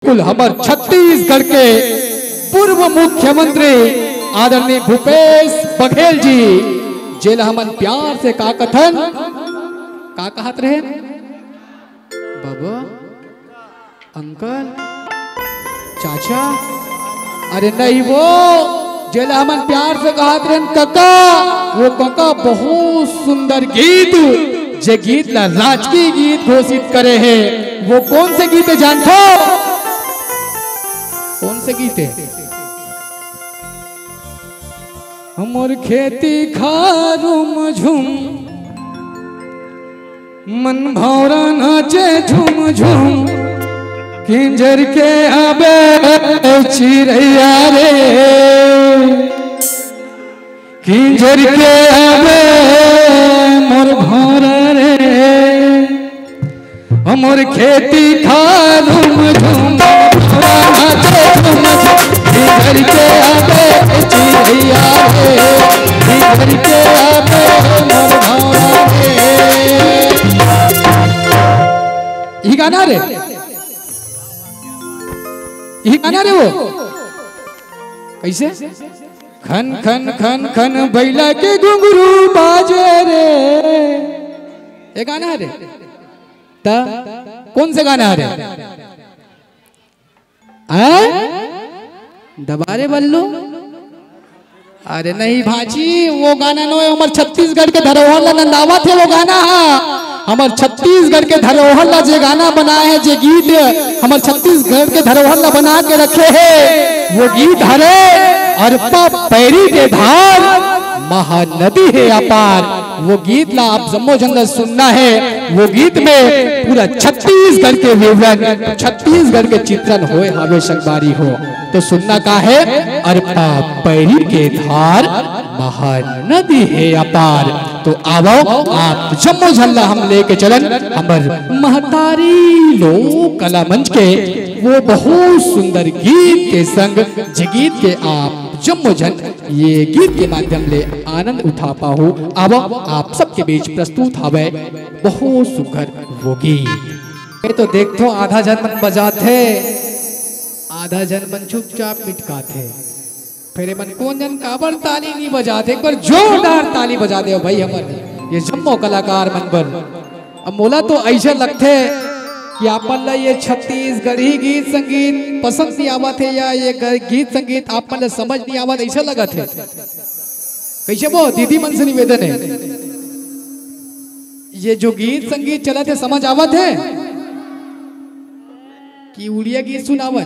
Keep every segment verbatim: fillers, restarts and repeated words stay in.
बिल्कुल हमर छत्तीसगढ़ के पूर्व मुख्यमंत्री आदरणीय भूपेश बघेल जी, जेला हमन प्यार से का कथन, का कहत रहे बाबा, अंकल, चाचा, अरे नहीं वो, जेला हमन प्यार से कहत रहन कका, वो कका बहुत सुंदर गीत, जे गीत ला राजकीय गीत घोषित करे हे, वो कौन से गीत हे जानथो? कौन से गीत हे? हमर खेती खार उमझुम, मन भौरा नाचे झुम झुम, किंजर के आबे चिरैया रे, किंजर के आबे मोर भौरा रे, हमर खेती खार उमझुम, भौरा नाचे झुम झुम, किंजर के आबे चिरैया रे, किंजर के आबे मोर भौरा रे। यही गाना रे, यही गाना रे वो। कैसे? खन खन खन खन बैला के घुंघरू बाजे रे। ये गाना है रे। त कौन से गाना है रे? आय? दबा रे बल्लू। अरे नहीं भाजी, वो गाना नो हे, हमर छत्तीसगढ़ के धरोहर ला नंदावत हे वो गाना हा। हमर छत्तीसगढ़ के धरोहर ला जे गाना बनाए हे, जे गीत हमर छत्तीसगढ़ के धरोहर ला बना के रखे हे, वो गीत हरे अरपा पैरी के धार, महानदी हे अपार। वो गीत ला आप जम्मो झन ला सुनना हे। वो गीत में पूरा छत्तीसगढ़ के विवरण, छत्तीसगढ़ के चित्रण होए हावे संगवारी हो। तो सुनना का हे, अरपा पैरी के धार, महानदी हे अपार। तो आवो, आप जम्मो झन ला हम लेके चलन हमर महतारी लोक कला मंच के वो बहुत सुंदर गीत के संग, जे गीत के आप जम्मो झन ये गीत के माध्यम ले आनंद उठा पाहू। आवो, आप सबके बीच प्रस्तुत हवे बहुत सुघर वो गीत। मैं तो देखथो आधा झन मन बजाथे, आधा झन मन चुपचाप मिटकाथे। फेर एमन कोन जन काबर ताली नहीं बजात हे? एक बार जोरदार ताली बजा देव भाई हमर ये जम्मो कलाकार मन बर। अब मोला तो ऐसे लगथे कि आप मन ला ये छत्तीसगढ़ी गीत संगीत पसंद नहीं आवत हे या ये ग-, गीत संगीत आप मन ला समझ नहीं आवत, ऐसा लगत हे। कैसे वो दीदी मन से निवेदन हे, ये जो गीत संगीत चलत हे समझ आवत हे? कि उड़िया गीत सुनावन।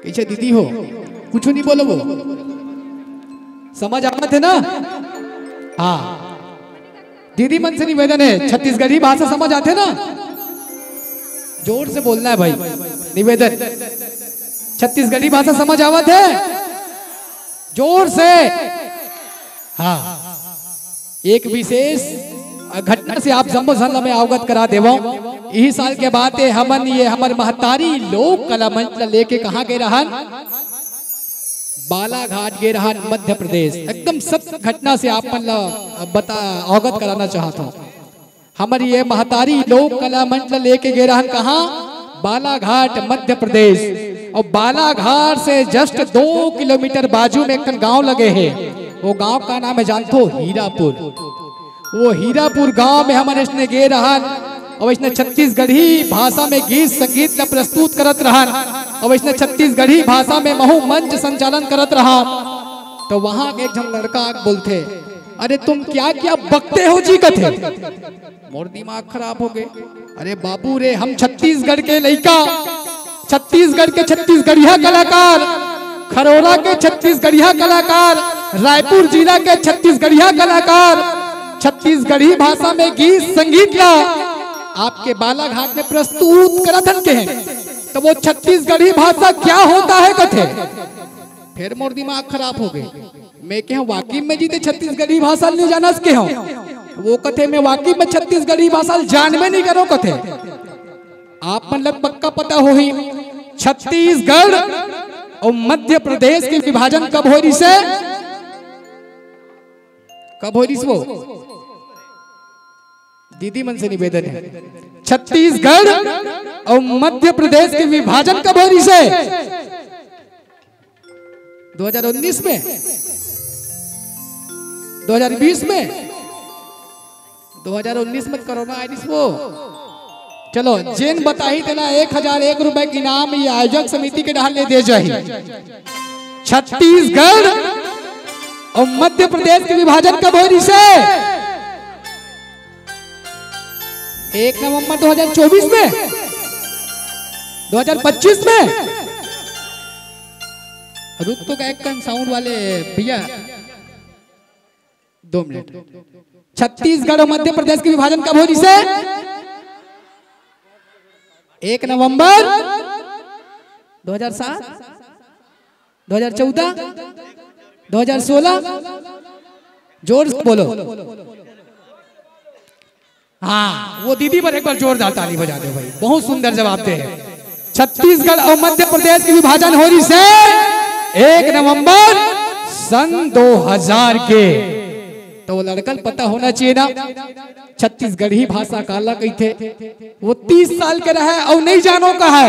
कैसे दीदी हो, कुछ नहीं बोलो वो। समझ आवत हे ना? हाँ, दीदी मन से निवेदन हे, छत्तीसगढ़ी भाषा समझ आथे ना? जोर से बोलना हे भाई, निवेदन। छत्तीसगढ़ी भाषा समझ आवत हे? जोर से। हाँ, एक विशेष घटना से आप जम्मो झन ला मैं अवगत करा देवंव। इही साल के बात हे, हमन ये हमर महतारी लोक कला मंच ला लेके कहाँ गे रहन? बालाघाट गे रहन, मध्य प्रदेश। एकदम सत्य घटना से आप मन ला बता, अवगत कराना चाहत हंव। हमर ये महतारी लोक कला मंच ला लेके गे रहन कहाँ? बालाघाट, मध्य प्रदेश। और बालाघाट से just दो किलोमीटर बाजू में एक ठन गांव लगे हे। वो गांव का नाम हे जानथो? हीरापुर। वो हीरापुर गांव में हमन अइसने गे रहन, और अइसने छत्तीसगढ़ी भाषा में गीत संगीत ला प्रस्तुत करत रहन, और अइसने छत्तीसगढ़ी भाषा में महू मंच संचालन करत रहन। तो वहां के एक झन लड़का आके बोलथे, "अरे तुम क्या क्या बकते हो जी?" कथे। मोर दिमाग खराब हो गे। अरे बाबू रे, हम छत्तीसगढ़ के लइका, छत्तीसगढ़ के छत्तीसगढ़िया कलाकार, खरोरा के छत्तीसगढ़िया कलाकार, रायपुर जिला के छत्तीसगढ़िया कलाकार, छत्तीसगढ़ी भाषा में गीत संगीत ला आपके बालाघाट में प्रस्तुत करत हन कहे, तो वो छत्तीसगढ़ी भाषा क्या होता है कथे। फेर मोर दिमाग खराब हो गे। मैं कहे, "वाकई में जी ते छत्तीसगढ़ी भाषा नहीं जानस?" कहे, वो कथे, "मैं वाकई में छत्तीसगढ़ी भाषा जानबे नहीं करो," कथे। आप मन ला पक्का पता होही, छत्तीसगढ़ और मध्य प्रदेश के विभाजन कब होय रिहिसे? कब होय रिहिस वो? दीदी मन से निवेदन है, छत्तीसगढ़ अउ मध्य प्रदेश के विभाजन कब होइस हे? दो हज़ार उन्नीस में, दो हज़ार बीस में, दो हज़ार उन्नीस में कोरोना आइस वो। चलो, जेन बताही तेला एक हजार एक रुपए के इनाम ये आयोजक समिति के डहार ले दे जाही। छत्तीसगढ़ अउ मध्य प्रदेश के विभाजन कब होइस हे? एक नवंबर दो हज़ार चौबीस में, दो हज़ार पच्चीस में। रुक तो गए कन साउंड वाले भैया, दो मिनट। छत्तीसगढ़ अउ मध्य प्रदेश के विभाजन कब होइस हे? एक नवंबर दो हज़ार सात, दो हज़ार चौदह, दो हज़ार सोलह। जोर से बोलो। हाँ, वो दीदी बर एक बार जोरदार ताली बजा दो भाई, बहुत सुंदर जवाब दे हे। छत्तीसगढ़ अउ मध्य प्रदेश के विभाजन होइस हे एक नवंबर सन दो हज़ार के। तो वो लड़का ल पता होना चाहिए ना, छत्तीसगढ़ी भाषा काला कहिथे। वो तीस साल के रहे अउ नहीं जानो का हे,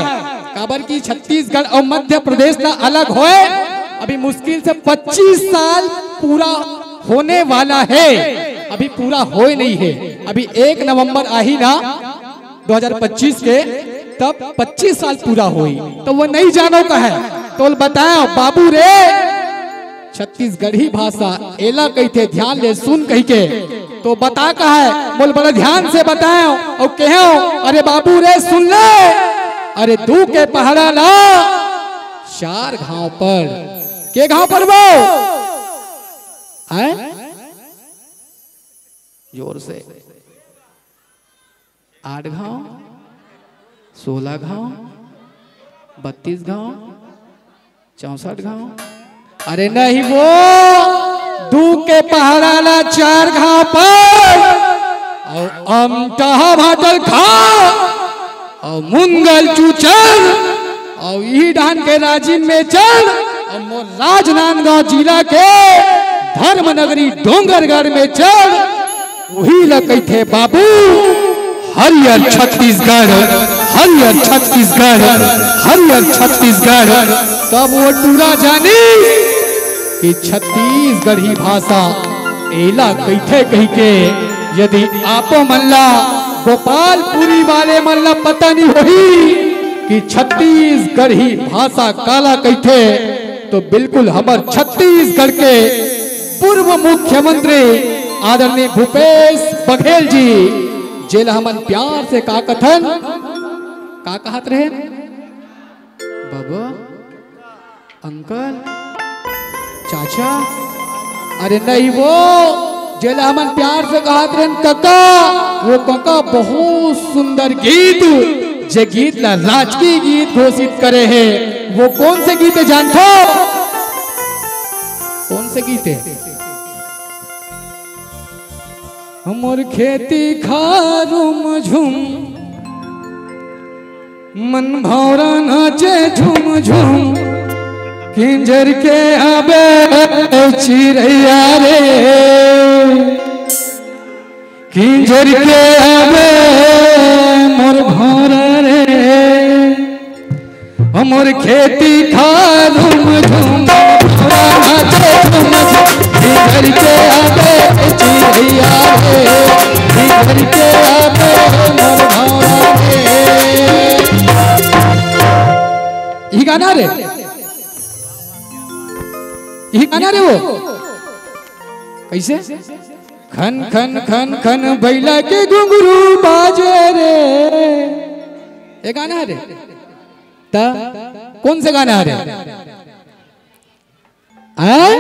काबर कि छत्तीसगढ़ अउ मध्य प्रदेश ला अलग होए अभी मुश्किल से पच्चीस साल पूरा होने वाला हे, अभी पूरा होए नहीं हे। अभी एक नवंबर आही ना दो हज़ार पच्चीस के, तब पच्चीस साल पूरा होई, तो वो नहीं जानो का हे। तो बताओ बाबू रे, छत्तीसगढ़ी भाषा एला कहिथे, ध्यान ले सुन कहिके। तो बता का हे, मोला बड़ा ध्यान से बताओ अउ कहो, अरे बाबू रे सुन ले, अरे दू के पहाड़ा ला चार घांव पड़, के घांव पड़बो? हैं? जोर से। आठ घांव, सोलह घांव, बत्तीस घांव, चौसठ घांव। अरे नहीं वो, दू के पहाड़ा ला चार घांव पड़, अउ अमटहा भांटल खा, अउ मुंगल चूचल, अउ इही डाहन के राजिम में चल, अउ मोर राजनांदगांव जिला के धर्म नगरी डोंगरगढ़ में चल, उही ल कहिथे बाबू हरियर छत्तीसगढ़, हरियर छत्तीसगढ़, हरियर छत्तीसगढ़। तब वो टूरा जानिस कि छत्तीसगढ़ी भाषा एला कहिथे कहिके। यदि आपो मन ला, गोपालपुरी वाले मन ला पता नहीं होही कि छत्तीसगढ़ी भाषा काला कहिथे, तो बिल्कुल हमर छत्तीसगढ़ के पूर्व मुख्यमंत्री आदरणीय भूपेश बघेल जी, जेला हमन प्यार से का कथन, का कहत रहे बाबा, अंकल, चाचा, अरे नहीं वो, जेला हमन प्यार से कहत रहेन कका, वो कका बहुत सुंदर गीत, जे गीत ला राजकीय गीत घोषित करे हे, वो कौन से गीत हे जानथो? कौन से गीत हे? हमर खेती खार उमझुम, मन भौरा नाचे झुम झुम। किंजर के आबे चिरैया रे, किंजर के आबे मोर भौरा रे। हमर खेती खार उमझुम, नाचे झुम झुम। किंजर के आबे चिरैया रे, किंजर के आबे मोर भौरा रे। इही गाना रे, इही गाना रे वो। कैसे? खन खन खन खन बैला के घुंघरू बाजे रे। ये गाना हे रे। त कौन से गाना हे रे? हैं?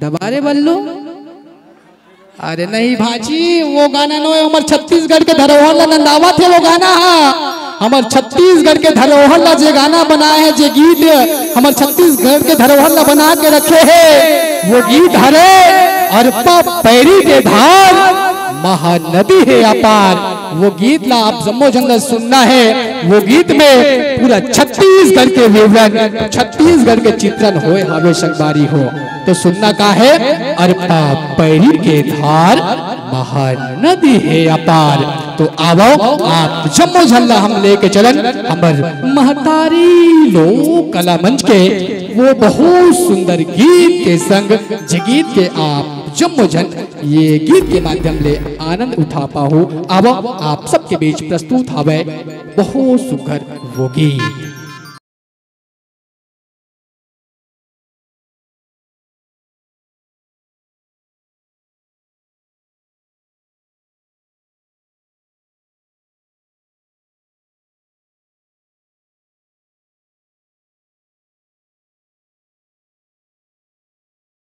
दबा रे बल्लू। अरे नहीं भाजी, वो गाना नोहे, हमर छत्तीसगढ़ के धरोहर ला नंदावत हे वो गाना हा। हमर छत्तीसगढ़ के धरोहर ला जे गाना बनाए हे, जे गीत हमर छत्तीसगढ़ के धरोहर ला बना के रखे हे, वो गीत हरे अरपा पैरी के धार, महानदी हे अपार। वो गीत ला आप जम्मो झन ला सुनना हे। वो गीत में पूरा छत्तीसगढ़ के विवरण, छत्तीसगढ़ के चित्रण होए हावे संगवारी हो। तो सुनना का हे, अरपा पैरी के धार, आहा, नदी हे अपार। तो आवव, आप जम्मो झन ला हम लेके चलन हमर महतारी लोक कला मंच के वो बहुत सुंदर गीत के संग, जे गीत के आप जम्मो झन ये गीत के माध्यम ले आनंद उठा पाहू। आवव, आप सबके बीच प्रस्तुत हवय बहुत सुघर वो गीत।